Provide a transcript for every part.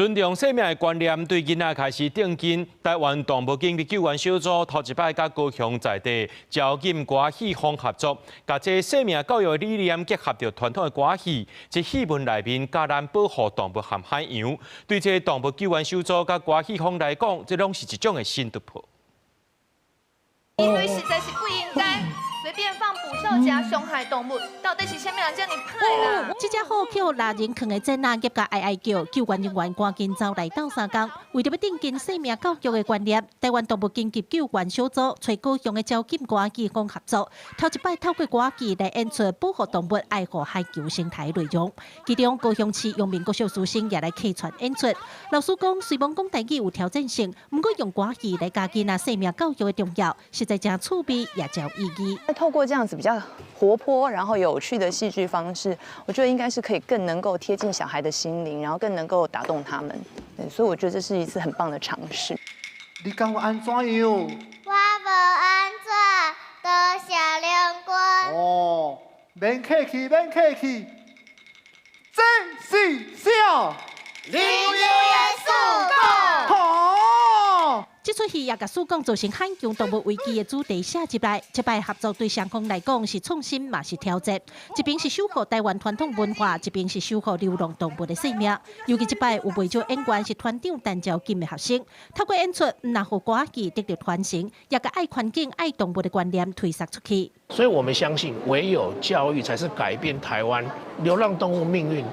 尊重生命的觀念對囡仔開始定根。台灣動物緊急救援小組頭一擺佮高雄在地招金歌戲坊合作，共這生命教育的理念結合著傳統的歌戲，這戲文內面教咱保護動物和海洋。對這動物救援小組佮歌戲坊來講，這攏是一種的新突破。因為實在是不應該隨便放捕獸夾傷害動物，到底是啥物人遮爾歹啦？這隻虎予獵人囥佇井仔，急共哀哀叫，救援人員趕緊走來鬥相共，為著欲定根生命教育的觀念，台灣動物緊急救援小組揣高雄的招金歌戲坊合作，頭一擺透過歌劇來演出保護動物、愛護海洋生態內容。其中高雄市陽明國小師生也來客串演出。老師講，雖罔講台語有挑戰性，毋過用歌戲來教囡仔生命教育的重要，實在誠趣味，也誠有意義。透過這樣子比較活潑，然後有趣的戲劇方式，我覺得應該是可以更能夠貼近小孩的心靈，然後更能夠打動他們。對，所以我覺得這是一次很棒的嘗試。你感覺按怎樣？我無按怎，多謝兩軍。哦，免客氣，免客氣。這是啥？林耶穌。好。這齣戲也共曙光造成海洋動物危機的主題寫入來，這擺合作對雙方來講是創新嘛是挑戰。一邊是守護台灣傳統文化，一邊是守護流浪動物的生命。尤其這擺有袂少演員是團長陳昭金的學生，透過演出，毋但予歌劇得著傳承，也共愛環境、愛動物的觀念推捒出去。所以我們相信，唯有教育才是改變台灣流浪動物命運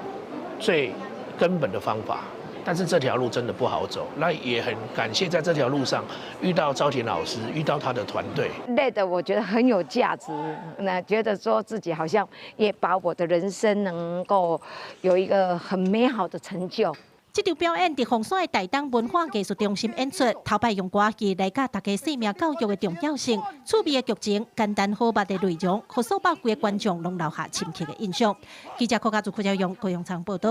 最根本的方法。但是這條路真的不好走，那也很感謝在這條路上遇到昭婷老師，遇到他的團隊。累的我覺得很有價值，那覺得說自己好像也把我的人生能夠有一個很美好的成就。這場表演佇鳳山的大東文化藝術中心演出，頭擺用歌劇來教大家生命教育的重要性，趣味的劇情，簡單好捌的內容，予數百幾个觀眾攏留下深刻的印象。記者柯家祖、柯家勇、高永昌報道。